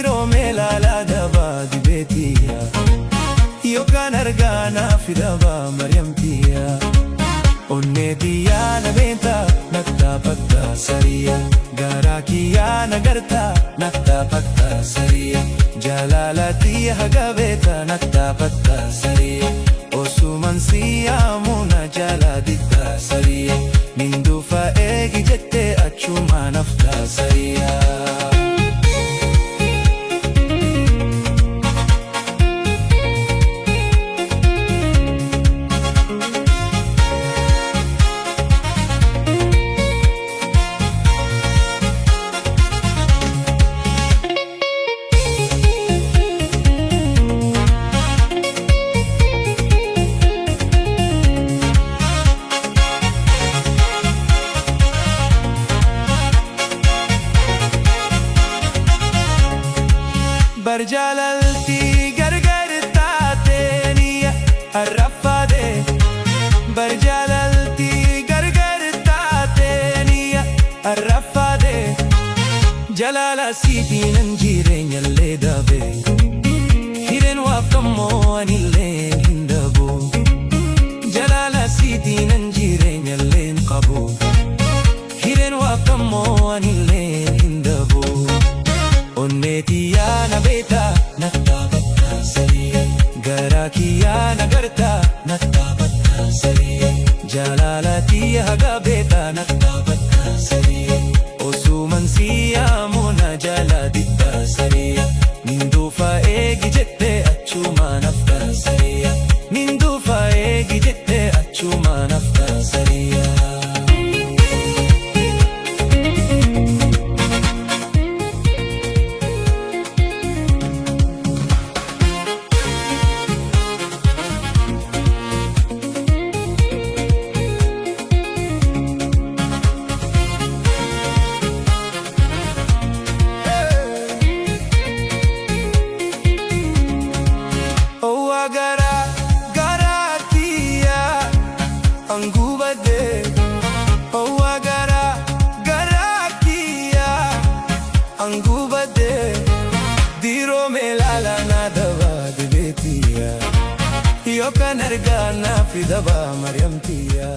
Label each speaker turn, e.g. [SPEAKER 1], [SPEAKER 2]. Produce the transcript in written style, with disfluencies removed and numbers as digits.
[SPEAKER 1] Diroo meelaalaa dabaa dibeetiya. Yookaan argaa naaf dabaa Maryamtiya. Onnee tiyyaa na beektaa nattaa bakka sariya. Garaa kiyyaa na gartaa nattaa bakka sariya. Jaalala tiyya haga beektaa nattaa bakka sariya. Osuman siyaamu na jala diddaa sariya. Nin dhufa eegi jettee achumaan haftaa sariya. Bar jaalalti gargar taateeniya arraffaadhe. Bar jaalalti gargar taateeniya arraffaadhe. Jalaala siitiin jireenyallee dabe. Hireen waaqammoo anillee hin dabu. Jalaala siitiin jireenyallee hin qabu. Hireen waaqammoo anillee hin dabu. Onnee tiyyaa na beektaa nattaa bakka sariya. Garaa kiyyaa na gartaa nattaa bakka sariya. Jaalala tiyya haga beektaa nattaa bakka sariya. Osuman siyaamu na jala diddaa sariya. Nin dhufa eegi jettee achumaan haftaa sariya. Nin dhufa eegi jettee achumaan haftaa sariya. Owwa garaa garaa kiyyaa angubadde. Owwa garaa garaa kiyyaa angubadde. Diroo meelaala na dabaa dibeetiya. Yookaan argaa naaf dabaa Maryamtiya.